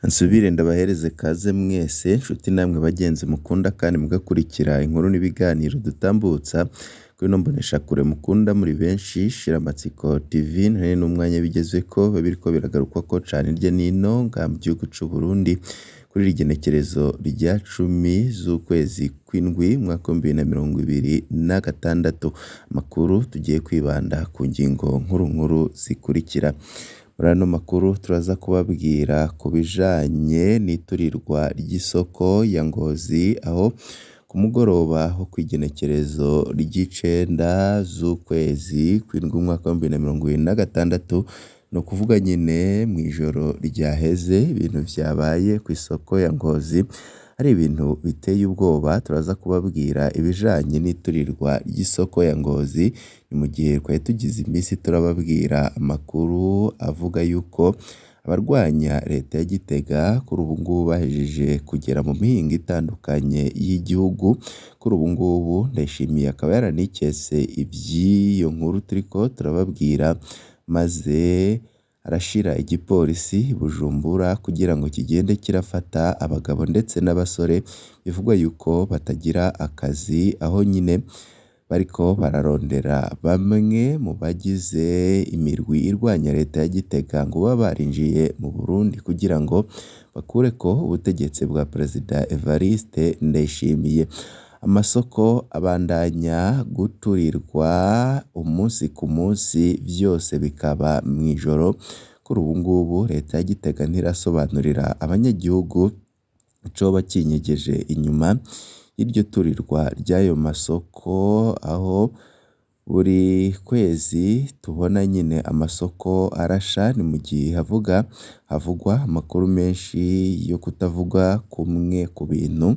Nsubire ndabahereze kaze mwese nshuti namwe bagenzi mukunda kandi mugakurikira inkuru n'ibiganiro dutambutsa kuri ino mboneshakure mukunda muri benshi. Shiramatsiko TV none n'umwanya bigezweko biba biriko biragarukwako cane hirya n'ino ngaha mu gihugu c'u Burundi kuri iri genekerezo rya 10 z'ukwezi kw'indwi umwaka w'2026. Amakuru tugiye kwibanda ku ngingo nkuru nkuru zikurikira. Muri ano makuru turaza kubabwira ku bijanye n'iturirwa ry'isoko ya Ngozi aho ku mugoroba wo kw'igenekerezo ry'icenda z'ukwezi kw'indwi umwaka w'2026, ni ukuvuga nyene mw'ijoro ryaheze ibintu vyabaye kw'isoko ya Ngozi ari ibintu biteye ubwoba. Turaza kubabwira ibijanye n'iturirwa ry'isoko ya Ngozi, ni mu gihe twari tugize imisi turababwira amakuru avuga yuko abarwanya leta ya Gitega kuri ubu ngubu bahejeje kugera mu mihingo itandukanye y'igihugu. Kuri ubu ngubu Ndayishimiye akaba yaranikese ivy'iyo nkuru turiko turababwira, maze arashira igipolisi i Bujumbura kugira ngo kigende kirafata abagabo ndetse n'abasore bivugwa yuko batagira akazi, aho nyine bariko bararondera bamwe mu bagize imirwi irwanya leta ya Gitega ngo baba barinjiye mu Burundi kugira ngo bakureko ubutegetsi bwa Perezida Evariste Ndayishimiye. Amasoko abandanya guturirwa umunsi ku munsi, vyose bikaba mw'ijoro. Kuri ubu ngubu leta ya Gitega ntirasobanurira abanyagihugu icoba cinyegeje inyuma y'iryo turirwa ry'ayo masoko, aho buri kwezi tubona nyine amasoko arasha. Ni mu gihe havugwa amakuru menshi yo kutavuga kumwe ku bintu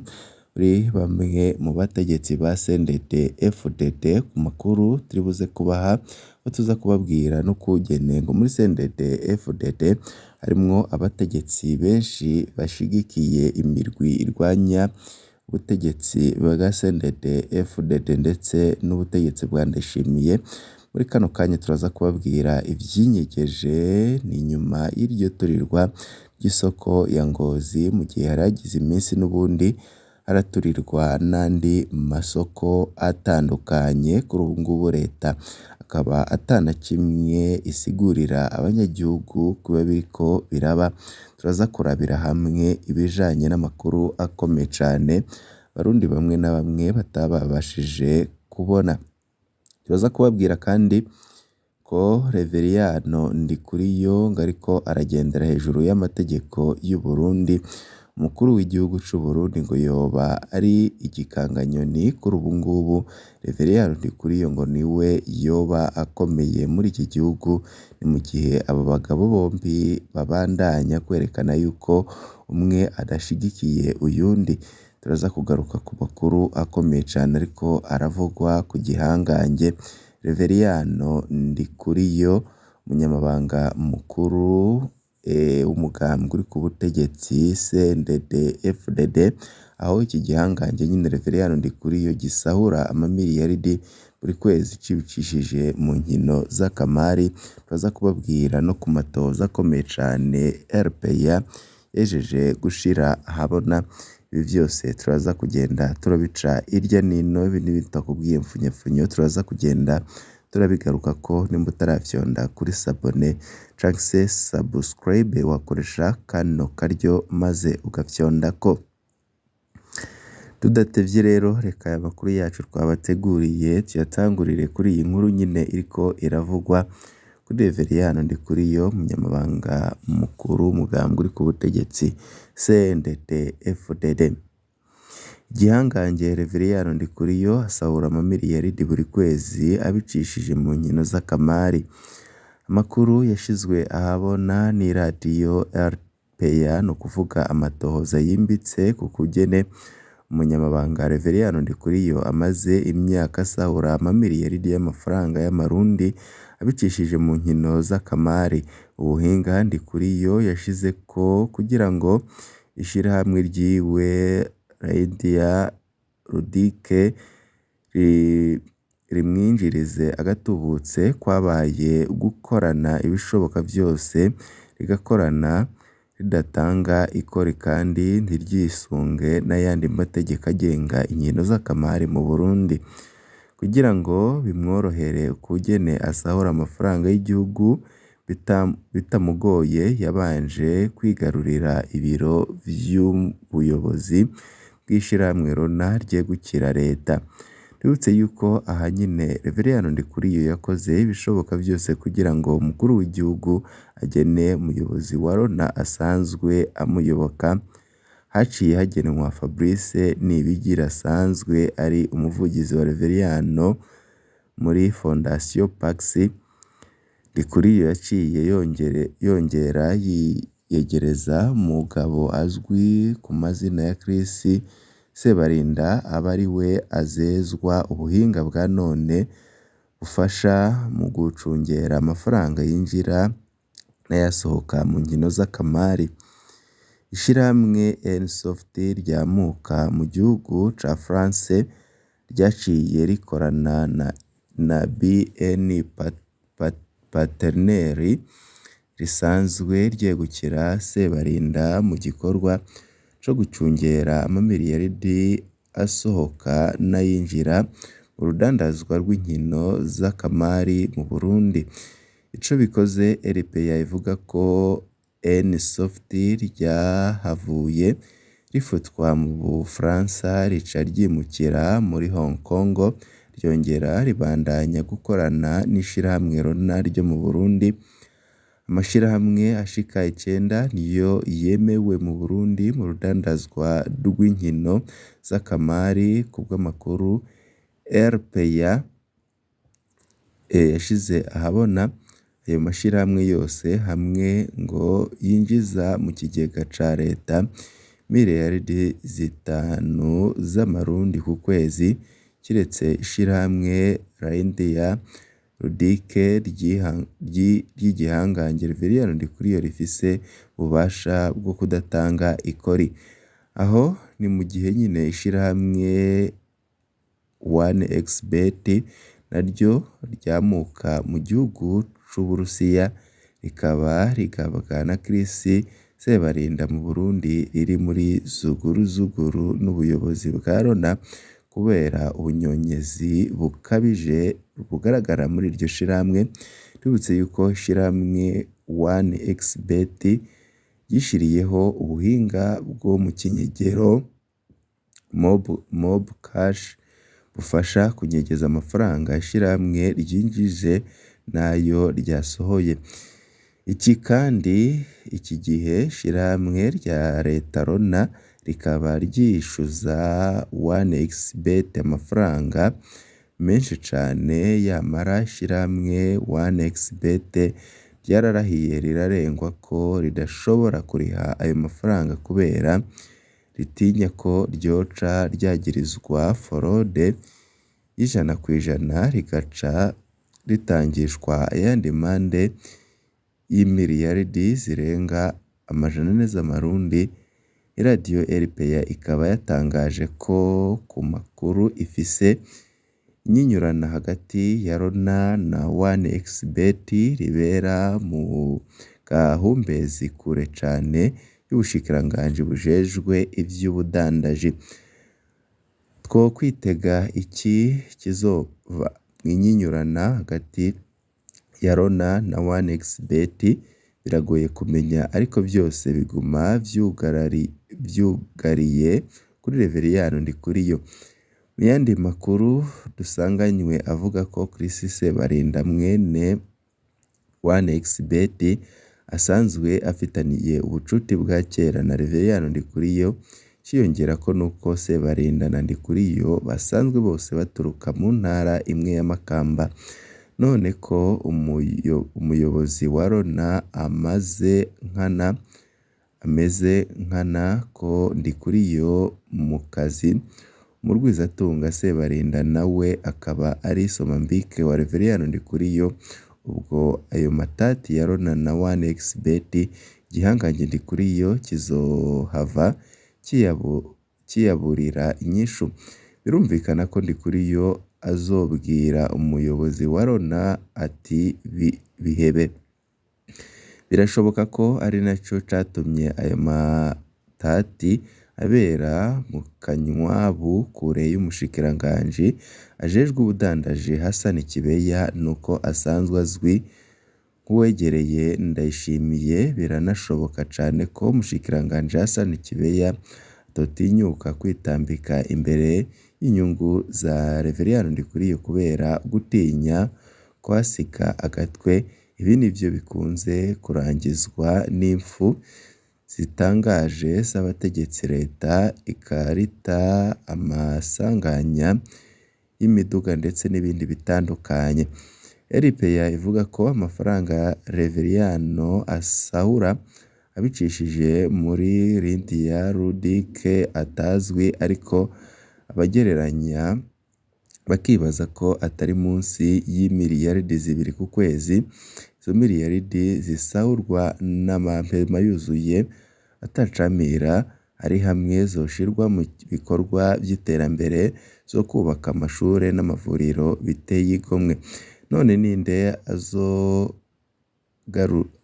kuri bamwe mu bategetsi ba CNDD FDD. Ku makuru turibuze kubaha aho tuza kubabwira n'ukungene ngo muri CNDD FDD harimwo abategetsi benshi bashigikiye imirwi irwanya ubutegetsi bwa CNDD FDD ndetse n'ubutegetsi bwa Ndayishimiye. Muri kano kanya turaza kubabwira ivyinyegeje ni nyuma y'iryo turirwa ry'isoko ya Ngozi, mu gihe hari hagize iminsi n'ubundi haraturirwa n'andi masoko atandukanye. Kuri ubu ngubu leta akaba atana kimwe isigurira abanyagihugu kuba biriko biraba. Turaza kurabira hamwe ibijanye n'amakuru akomeye cane abarundi bamwe na bamwe batababashije kubona. Turaza kubabwira kandi ko Reveriyano Ndikuriyo ngo ariko aragendera hejuru y'amategeko y'u Burundi. Umukuru w'igihugu c'u Burundi ngo yoba ari igikanganyoni. Kuri ubu ngubu Reveriyano Ndikuriyo ngo niwe yoba akomeye muri iki gihugu, ni mu gihe abo bagabo bombi babandanya kwerekana yuko umwe adashigikiye uyundi. Turaza kugaruka ku makuru akomeye cane ariko aravugwa ku gihangange Reveriyano Ndikuriyo, umunyamabanga mukuru w'umugambwe uri ku butegetsi CNDD FDD, aho iki gihangange nyine Reveriyano Ndikuriyo gisahura amamiliyaridi buri kwezi cibicishije mu nkino z'akamari. Turaza kubabwira no ku matoza akomeye cane RPA yahejeje gushira ahabona. Ibi vyose turaza kugenda turabica hirya n'ino, ibi tutakubwiye mfunyapfunyo turaza kugenda turabigarukako. Nimba utaravyonda kuri sabone canke se subscribe, wakoresha kano karyo maze ugafyondako. Tudatevye rero reka aya makuru yacu twabateguriye tuyatangurire kuri iyi nkuru nyine iriko iravugwa kuri Reveriyano Ndikuriyo, umunyamabanga mukuru w'umugambwe uri ku butegetsi CNDD FDD. Igihangange Reveriyano Ndikuriyo asahura amamiliyaridi buri kwezi abicishije mu nkino z'akamari. Amakuru yashizwe ahabona n'iradiyo RPA, ni ukuvuga amatohoza yimbitse ku kugene umunyamabanga Reveriyano Ndikuriyo amaze imyaka asahura amamiliyaridi y'amafaranga y'amarundi abicishije mu nkino z'akamari. Ubuhinga Ndikuriyo yashizeko kugira ngo ishirahamwe ryiwe Lydia Ludic rimwinjirize agatubutse kwabaye gukorana ibishoboka vyose rigakorana ridatanga ikori kandi ntiryisunge n'ayandi mategeko agenga inkino z'akamari mu Burundi. Kugira ngo bimworohere ukugene asahura amafaranga y'igihugu bitamugoye, yabanje kwigarurira ibiro vy'ubuyobozi bw'ishirahamwe Rona ryegukira leta. Twibutse yuko aha nyene Reveriyani Ndikuriyo yakoze ibishoboka vyose kugira ngo umukuru w'igihugu agene umuyobozi wa Rona asanzwe amuyoboka, haciye hagenwa Fabrice Nibigira asanzwe ari umuvugizi wa Reveriyano muri Fondation Pax. Ndikuriyo yaciye yongera yiyegereza umugabo azwi ku mazina ya Chris Sebarinda aba ariwe azezwa ubuhinga bwa none bufasha mu gucungera amafaranga yinjira n'ayasohoka mu nkino z'akamari. Ishirahamwe Nsoft ryamuka mu gihugu ca France ryaciye rikorana na BN Partners risanzwe ryegukira Sebarinda mu gikorwa co gucungera amamiliyaridi asohoka n'ayinjira mu rudandazwa rw'inkino z'akamari mu Burundi. Ico bikoze RPA ivuga ko Nsoft ryahavuye rifutwa mu Bufaransa rica ryimukira muri Hong Kong, ryongera ribandanya gukorana n'ishirahamwe Rona ryo mu Burundi. Amashirahamwe ashika icenda niyo yemewe mu Burundi mu rudandazwa rw'inkino z'akamari. Kubw'amakuru RPA yashize ahabona, ayo mashirahamwe yose hamwe ngo yinjiza mu kigega ca leta miliyaridi 5 z'amarundi ku kwezi, kiretse ishirahamwe Ryndia Ludique ry'igihangange Reveriyani Ndikuriyo rifise ububasha bwo kudatanga ikori. Aho ni mu gihe nyene ishirahamwe 1xBet naryo ryamuka mu gihugu c'Uburusiya rikaba rigabwa na Chris Sebarinda mu Burundi riri muri zuguruzuguru n'ubuyobozi bwa Rona kubera ubunyonyezi bukabije bugaragara muri iryo shirahamwe. Twibutse yuko ishirahamwe 1xBet ryishiriyeho ubuhinga bwo mu kinyegero Mob Cash bufasha kunyegeza amafaranga ishirahamwe ryinjije n'ayo ryasohoye. Iki kandi iki gihe ishirahamwe rya leta Rona rikaba ryishuza 1xBet amafaranga menshi cane, yamara ishirahamwe 1xBet ryararahiye rirarengwa ko ridashobora kuriha ayo mafaranga kubera ritinya ko ryoca ryagirizwa forode y'100% rigaca ritangishwa ayandi mande y'imiliyaridi zirenga 400 z'amarundi. Iradiyo RPA ikaba yatangaje ko ku makuru ifise inyinyurana hagati ya Rona na 1xBet ribera mu gahumbezi kure cane y'ubushikiranganji bujejwe ivy'ubudandaji. Twokwitega iki kizova mw'inyinyurana hagati ya Rona na 1xBet biragoye kumenya, ariko vyose biguma vyugariye kuri Reveriyani Ndikuriyo. Mu yandi makuru dusanganywe avuga ko Chris Sebarinda mwene 1xBet asanzwe afitaniye ubucuti bwa kera na Reveriyani Ndikuriyo, ciyongerako nuko Sebarinda na Ndikuriyo basanzwe bose baturuka mu ntara imwe ya Makamba. None ko umuyobozi wa Rona ameze nkana ko Ndikuriyo mu kazi, umurwizatunga Sebarinda nawe akaba ari somambike wa Reveriyani Ndikuriyo, ubwo ayo matati ya Rona na 1xBet igihangange Ndikuriyo kizohava kiyaburira inyishu. Birumvikana ko Ndikuriyo azobwira umuyobozi wa Rona ati bihebe. Birashoboka ko ari naco catumye ayo matati abera mu Kanywabu kure y'umushikiranganji ajejwe ubudandaji Hassan Kibeya, nuko asanzwe azwi nk'uwegereye Ndayishimiye. Biranashoboka cane ko umushikiranganji Hassan Kibeya atotinyuka kwitambika imbere y'inyungu za Reveriyani Ndikuriyo kubera gutinya kuhasiga agatwe. Ibi nivyo bikunze kurangizwa n'impfu zitangaje z'abategetsi, leta ikarita amasanganya y'imiduga ndetse n'ibindi bitandukanye. RPA ivuga ko amafaranga Reveriyano asahura abicishije muri Lydia Ludic atazwi, ariko abagereranya bakibaza ko atari munsi y'imiriyaridi 2 ku kwezi. Izo miriyaridi zisahurwa n'amampema yuzuye atacamira ari hamwe zoshirwa mu bikorwa vy'iterambere zo kubaka amashure n'amavuriro biteye igomwe. None ninde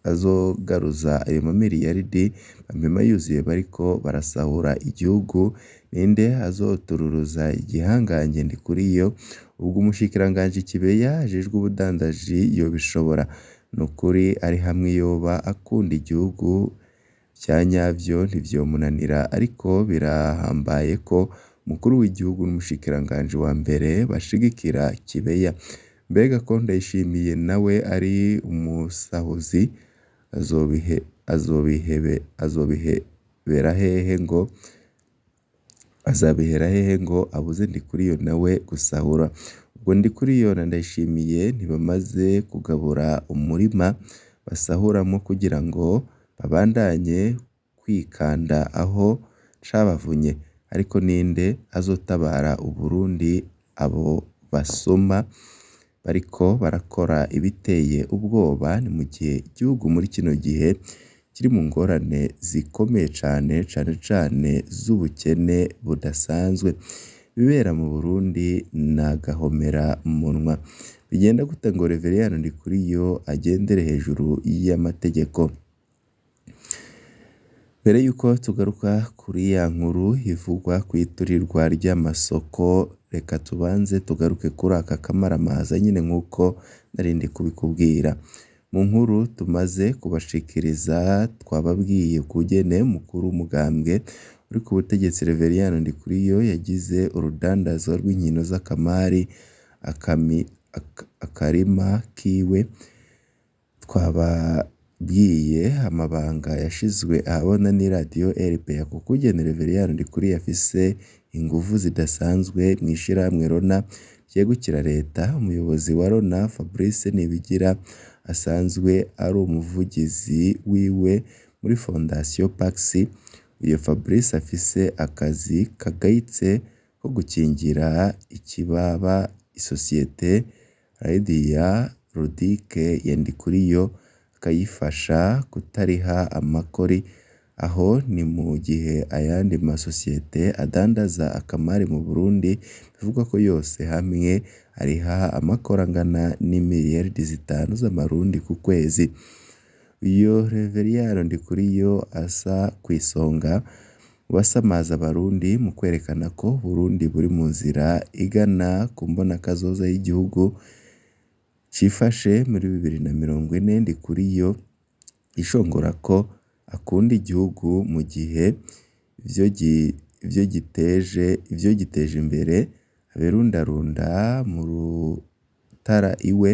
azogaruza ayo mamiriyaridi bampema yuzuye bariko barasahura igihugu? Ninde azotururuza igihangange Ndikuriyo? Ubwo umushikiranganji Kibeya ajejwe ubudandaji yobishobora? Nukuri ari hamwe yoba akunda igihugu vya nyavyo ntivyomunanira, ariko birahambaye ko umukuru w'igihugu n'umushikiranganji wa mbere bashigikira Kibeya. Mbega ko Ndayishimiye nawe ari umusahuzi, azobihebera hehe ngo azabihera hehe ngo abuze Ndikuriyo nawe gusahura? Ubwo Ndikuriyo na Ndayishimiye ntibamaze kugabura umurima basahuramwo kugira ngo babandanye kwikanda aho cabavunye. Ariko ninde azotabara Uburundi abo basuma bariko barakora ibiteye ubwoba? Ni mu gihe igihugu muri kino gihe kiri mu ngorane zikomeye cane, cane cane z'ubukene budasanzwe. Ibibera mu Burundi n'agahomera munwa. Bigenda gute ngo Reveriyani Ndikuriyo agendere hejuru y'amategeko? Mbere yuko tugaruka kuri ya nkuru ivugwa kw'iturirwa ry'amasoko, reka tubanze tugaruke kuri aka kamaramaza nyine nk'uko narindi kubikubwira. Mu nkuru tumaze kubashikiriza twababwiye ukugene umukuru w'umugambwe uri ku butegetsi Reveriyani Ndikuriyo yagize urudandazwa rw'inkino z'akamari akarima kiwe. Twababwiye amabanga yashizwe ahabona n'iradiyo RPA ku kugene Reveriyani Ndikuriyo afise inguvu zidasanzwe mw'ishirahamwe Rona ryegukira leta. Umuyobozi wa Rona Fabrice Nibigira asanzwe ari umuvugizi wiwe muri Fondation Pax. Uyo Fabrice afise akazi kagayitse ko gukingira ikibaba isosiyete Lydia Ludic ya Ndikuriyo, akayifasha kutariha amakori. Aho ni mu gihe ayandi masosiyete adandaza akamari mu Burundi bivugwa ko yose hamwe ariha amakori angana n'imiriyaridi 5 z'amarundi ku kwezi. Uyo Reveriyani Ndikuriyo asa kw'isonga mu basamaza abarundi mu kwerekana ko Uburundi buri mu nzira igana ku mbonakazoza y'igihugu cifashe muri 2040. Ndikuriyo yishongora ko akunda igihugu mu gihe ivyo giteje imbere abirundarunda mu rutara iwe.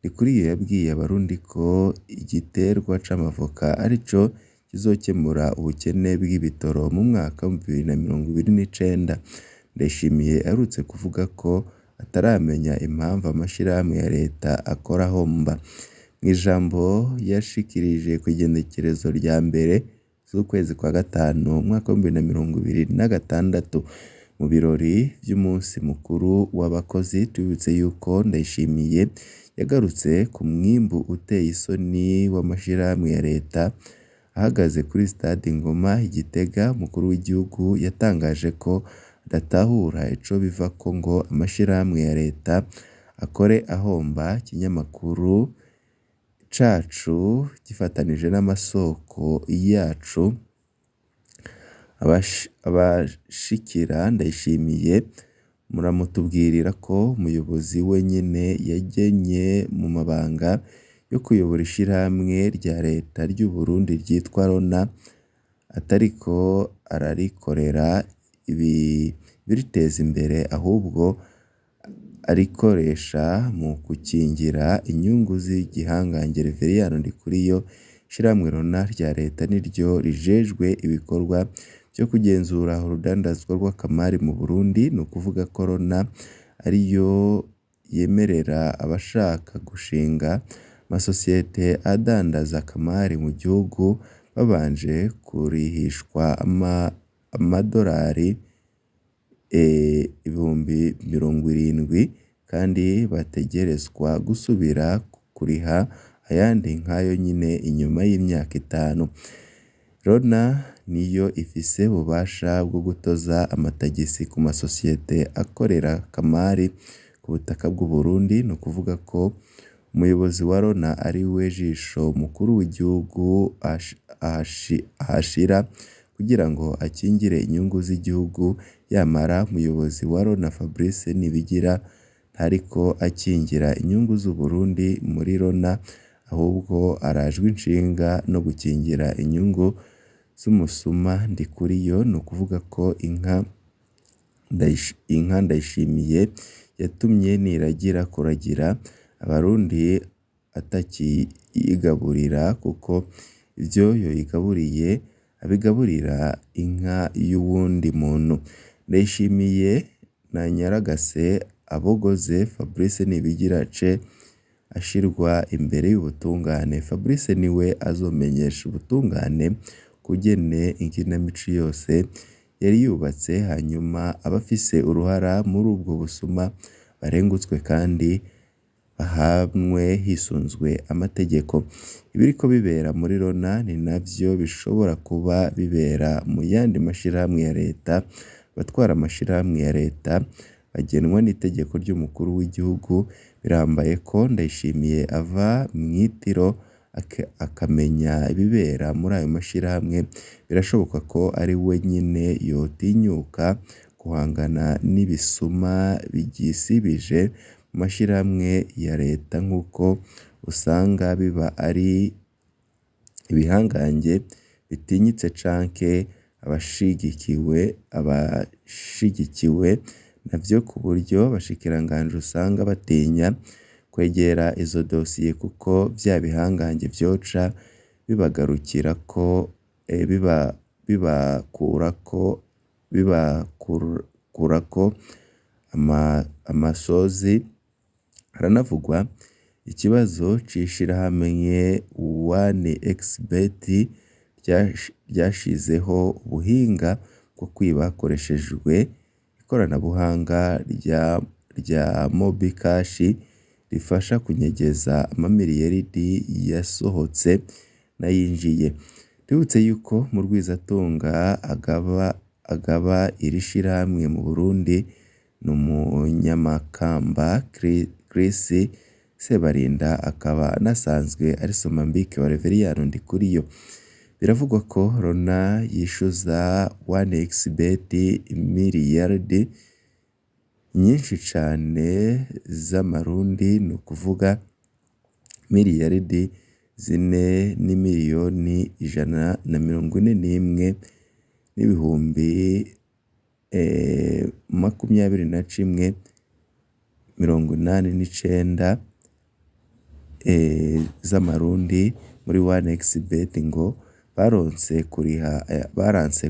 Ndikuriyo yabwiye abarundi ko igiterwa c'amavoka arico kizokemura ubukene bw'ibitoro mu mwaka wa 2029. Ndayishimiye aherutse kuvuga ko ataramenya impamvu amashirahamwe ya leta akora ahomba. Mw'ijambo yashikirije kw'igenekerezo rya mbere z'ukwezi kwa gatanu umwaka wa 2026 mu birori vy'umunsi mukuru w'abakozi, tubibutse yuko Ndayishimiye yagarutse ku mwimbu uteye isoni w'amashirahamwe ya leta. Ahagaze kuri stade Ngoma i Gitega, umukuru w'igihugu yatangaje ko adatahura ico bivako ngo amashirahamwe ya leta akore ahomba. Ikinyamakuru cacu gifatanije n'amasoko yacu abashikira Ndayishimiye, muramutubwirira ko umuyobozi wenyene yagenye mu mabanga yo kuyobora ishirahamwe rya leta ry'Uburundi ryitwa Rona atariko ararikorera ibiriteza imbere, ahubwo arikoresha mu gukingira inyungu z'igihangange Reveriyani Ndikuriyo. Ishirahamwe Rona rya leta niryo rijejwe ibikorwa vyo kugenzura urudandazwa rw'akamari mu Burundi, ni ukuvuga ko Rona ariyo yemerera abashaka gushinga amasosiyete adandaza akamari mu gihugu babanje kurihishwa amadorari 70,000, kandi bategerezwa gusubira kuriha ayandi nkayo nyene inyuma y'imyaka 5. Rona niyo ifise ububasha bwo gutoza amatagisi ku masosiyete akorera kamari ku butaka bw'Uburundi, ni ukuvuga ko umuyobozi wa Rona ariwe jisho umukuru w'igihugu ahashira kugira ngo akingire inyungu z'igihugu, yamara umuyobozi wa Rona Fabrice Nibigira ntariko akingira inyungu z'Uburundi muri Rona, ahubwo arajwe inshinga no gukingira inyungu z'umusuma Ndikuriyo, ni ukuvuga ko inka Ndayishimiye yatumye Niragira kuragira abarundi atakiyigaburira, kuko ivyo yoyigaburiye abigaburira inka y'uwundi muntu. Ndayishimiye na Nyaragase abogoze Fabrice Nibigira ace ashirwa imbere y'ubutungane. Fabrice niwe azomenyesha ubutungane kugene inkinamico yose yari yubatse, hanyuma abafise uruhara muri ubwo busuma barengutswe kandi bahanwe hisunzwe amategeko. Ibiriko bibera muri Rona ni navyo bishobora kuba bibera mu yandi mashirahamwe ya leta. Abatwara amashirahamwe ya leta bagenwa n'itegeko ry'umukuru w'igihugu. Birambaye ko Ndayishimiye ava mw'itiro akamenya ibibera muri ayo mashirahamwe. Birashoboka ko ari we nyene yotinyuka guhangana n'ibisuma bigisibije mu mashirahamwe ya leta, nk'uko usanga biba ari ibihangange bitinyitse canke abashigikiwe navyo, ku buryo abashikiranganji usanga batinya kwegera izo dosiye kuko vya bihangange vyoca bibagarukirako, bibakurako amasozi. Haranavugwa ikibazo c'ishirahamwe 1xBet ryashizeho ubuhinga bwo kwiba hakoreshejwe ikoranabuhanga rya MobiCash rifasha kunyegeza amamiliyaridi yasohotse n'ayinjiye. Twibutse yuko Murwizatunga agaba iri shirahamwe mu Burundi n'umunyamakamba Chris Sebarinda, akaba anasanzwe ari Somambike wa Reveriyani Ndikuriyo. Biravugwa ko Rona yishuza 1xBet imiliyaridi nyinshi cane z'amarundi, ni ukuvuga miliyaridi 4 n'imiliyoni 141 n'ibihumbi 21 89 z'amarundi muri 1xBet, ngo baranse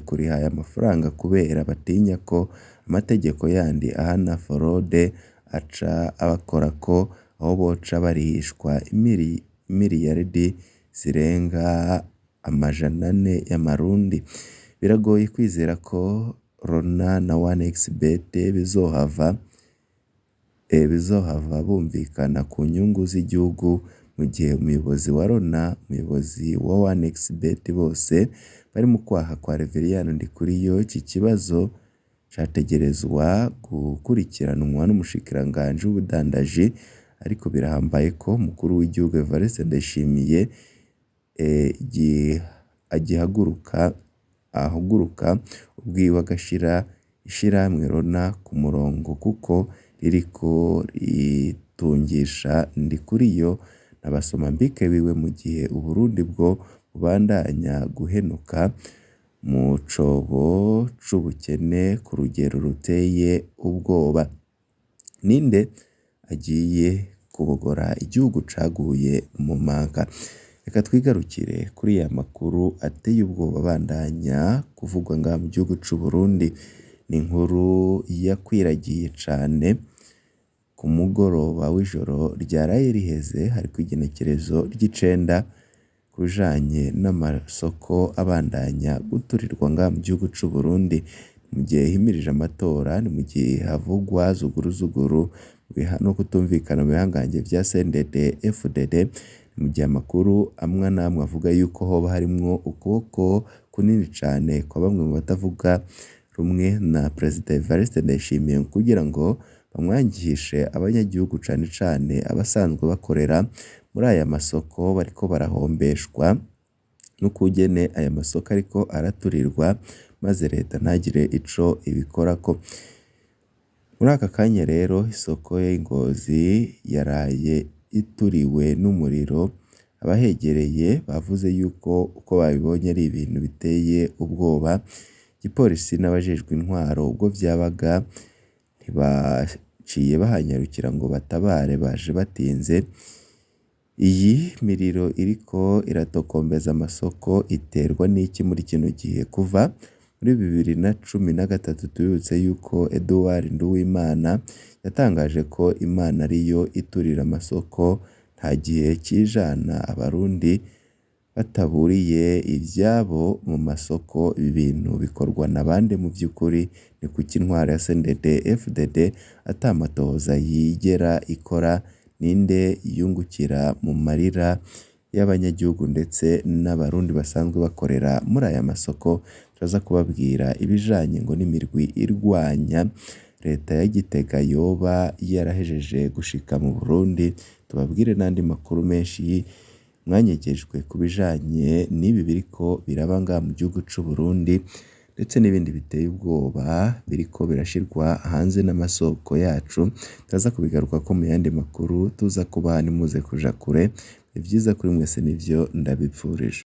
kuriha aya mafaranga kubera batinya ko amategeko yandi ahana forode aca abakorako, aho boca barihishwa imiliyaridi zirenga 400 y'amarundi. Biragoye kwizera ko Rona na 1xBet bizohava bumvikana ku nyungu z'igihugu, mu gihe umuyobozi wa Rona, umuyobozi wa 1xBet bose bari mu kwaha kwa Reveriyani Ndikuriyo. Iki kibazo categerezwa gukurikiranwa n'umushikiranganji w'ubudandaji Ariko birahambaye ko umukuru w'igihugu Evariste Ndayishimiye agihaguruka ahaguruka ubwiwe agashira ishirahamwe Rona ku murongo kuko ririko ritungisha Ndikuriyo na Basomambike biwe mu gihe Uburundi bwo bubandanya guhenuka mu cobo c'ubukene ku rugero ruteye ubwoba. Ninde agiye kubogora igihugu caguye mu manga? Reka twigarukire kuri ya makuru ateye ubwoba abandanya kuvugwa ngaha mu gihugu c'u Burundi. Ni inkuru yakwiragiye cane ku mugoroba w'ijoro ryaraye riheze, hariko igenekerezo ry'icenda ku bijanye n'amasoko abandanya guturirwa ngaha mu gihugu c'u Burundi. Mu gihe himirije amatora, ni mu gihe havugwa zuguruzuguru no kutumvikana mu bihangange vya CNDD FDD, mu gihe amakuru amwe n'amwe avuga yuko hoba harimwo ukuboko kunini cane kwa bamwe mu batavuga rumwe na Perezida Evariste Ndayishimiye kugira ngo bamwangishe abanyagihugu cane cane abasanzwe bakorera muri aya masoko bariko barahombeshwa n'ukugene aya masoko ariko araturirwa maze leta ntagire ico ibikorako. Muri aka kanya rero isoko y'i Ngozi yaraye ituriwe n'umuriro, abahegereye bavuze yuko uko babibonye ari ibintu biteye ubwoba, igipolisi n'abajejwe intwaro ubwo vyabaga ntibaciye bahanyarukira ngo batabare baje batinze. Iyi miriro iriko iratokombeza amasoko iterwa n'iki muri kino gihe? Kuva muri 2013 tubibutse yuko Edouard Nduwimana yatangaje ko Imana ariyo iturira amasoko, nta gihe cijana abarundi bataburiye ivyabo mu masoko. Ibi bintu bikorwa na bande mu vy'ukuri? Ni kuki intwaro ya CNDD FDD ata matohoza yigera ikora? Ninde yungukira mu marira y'abanyagihugu ndetse n'abarundi basanzwe bakorera muri aya masoko? Turaza kubabwira ibijanye ngo n'imirwi irwanya leta ya Gitega yoba yarahejeje gushika mu Burundi, tubabwire n'andi makuru menshi mwanyegejwe ku bijanye n'ibi biriko biraba ngaha mu gihugu c'u Burundi ndetse n'ibindi biteye ubwoba biriko birashirwa hanze n'amasoko yacu. Turaza kubigarukako mu yandi makuru tuza kubaha ntimuze kuja kure. Ni vyiza kuri mwese nivyo ndabipfurije.